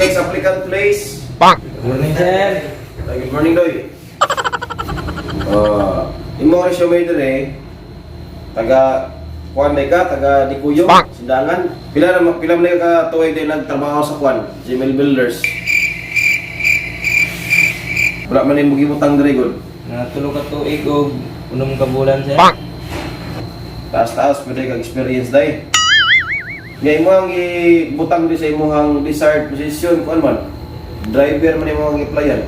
Next applicant, please. Good morning, sir. Ay, good morning, Doy. Imo resume dire, taga kuan day ka, taga Dikuyo, Sindangan. Pila na pila man ka tuig day nagtrabaho sa kuan, Gmail Builders? Wala man nimo gibutang dire gud. Natulo ka tuig og 6 ka bulan, sir. Taas-taas pwede kag experience day. Nga imo ang ibutang di sa imong desired position kuan man. Driver man imo ang i-applyan.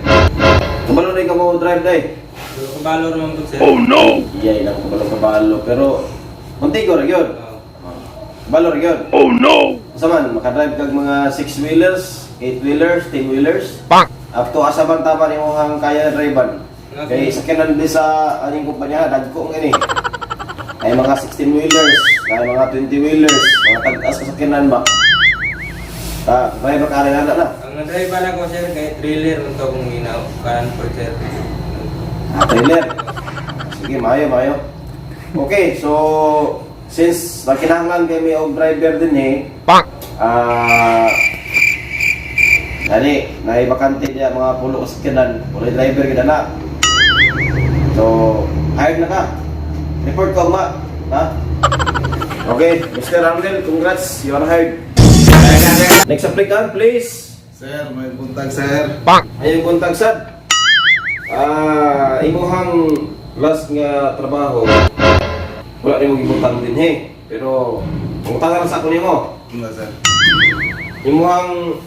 Kabalo na ka mo drive day. Kabalo naman po, sir. Iya, ilang kabalo kabalo pero Montego ra gyud. Oo. Kabalo ra gyud. Oh no. Asa man makadrive kag mga 6 wheelers, 8 wheelers, 10 wheelers? Up to asa man tama nimo ang kaya drivean? Kay sakyanan di sa aning kumpanya dagko ngini. Ay mga 16 wheelers, ay mga 20 wheelers, mga tag-as ka sakyanan ba? Ta, driver ka rin na na. Ang na-drive na ko, sir, kay trailer man to kung ginaw kanan po, sir. Ah, trailer. Sige, maayo, maayo. Okay, so since nakinahanglan kay may og driver din eh, ah, gani, naibakante niya mga pulo ka sakyanan, wala driver kita na. So, hired na ka. Report ka ma. Ha? Okay, Mr. Arnel, congrats, you are hired. Next applicant, please. Sir, may buntag, sir. Ayong kontag sad. Ah, imuhang last nga trabaho. Wala nimo gibutang din he. Pero pangutana lang sa ako nimo. Ano, sir? Imuhang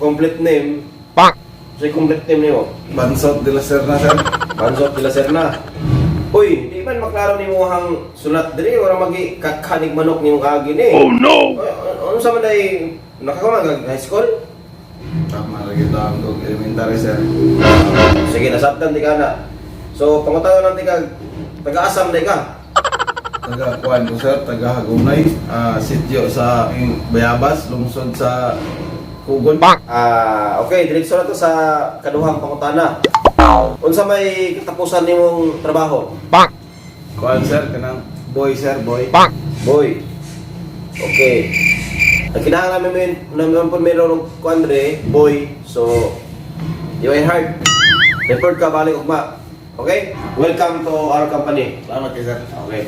complete name. Sa complete name nimo. Bansot de la Serna, sir. Bansot de la Serna. Uy, di man maklaro nimo ang sulat diri, wala magi kakanig manok nimong agi ni. Oh no. Ano sa man day nakakuman kag high school? Tama ra gyud ang kog elementary, sir. Sige, nasabtan di ka na. So, pangutana lang di ka, taga-asam di ka. Taga kuan ko, sir, taga Hagunay, sitio sa Bayabas, lungsod sa Kugon. Ah, okay, diretso na to sa kaduhang pangutana. Unsa may katapusan nimong trabaho? Kuan, sir, kanang boy, sir, boy. Boy. Okay. Ang kinahanglan namin naman po meron ng kuandre, boy. So, you are hired. Report ka balik ugma. Okay? Welcome to our company. Salamat kay sir. Okay.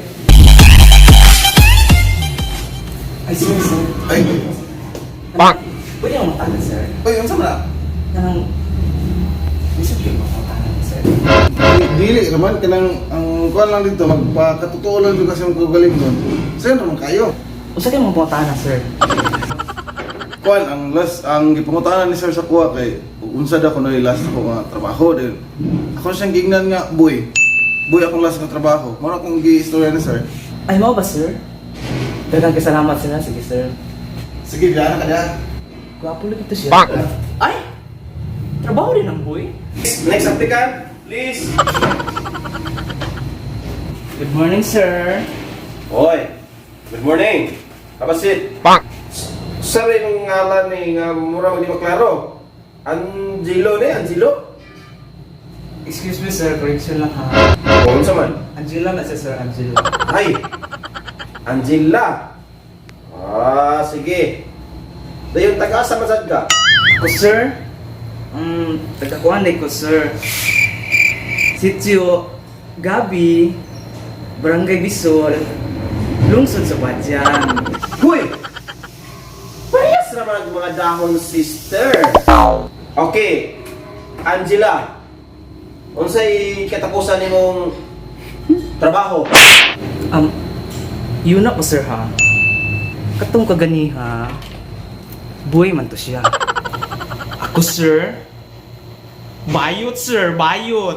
Ay, sir, sir. Ay, Pwede akong matanan, sir. oy, unsa man na? Kanang... Bisag kayo matanan, sir. Ay, dili naman kanang ang kuan lang dito magpakatotoo lang dito kasi ang kagaling nun. Sir naman kayo. Usa kayo mga pangutana, sir. Kuan ang last ang gipangutana ni sir sa kuha kay unsa da kuno last ako nga trabaho din. Ako siyang gingnan nga boy. Boy akong last nga trabaho. Mao na akong gi-istorya ni sir. Ay, mao ba, sir? Daghang kasalamat, sir. Sige, sir. Sige, biyahan ka diha. Gwapo lang ito siya. Ay! Trabaho rin ang boy. Next applicant, please. Good morning, sir. Oy. Good morning. Kapasit. Sir, yung ngalan ni nga mura di maklaro. Angelo ni, Angelo? Excuse me, sir. Correction lang, ha. O, unsa man? Angela na siya, sir. Angela. Ay! Angela! Ah, sige. Dayon, taga-asa man sad ka? Ako, sir. Tagakuan ko, sir. Sitio Gabi, Barangay Bisol, Lungsod sa Badyan. Huy! Parehas naman ang mga dahon, sister. Okay. Angela, unsay katapusan nimong trabaho? Yun na po, sir, ha? Katong kaganiha, buhay man to siya. Ako, sir, bayot, sir, bayot.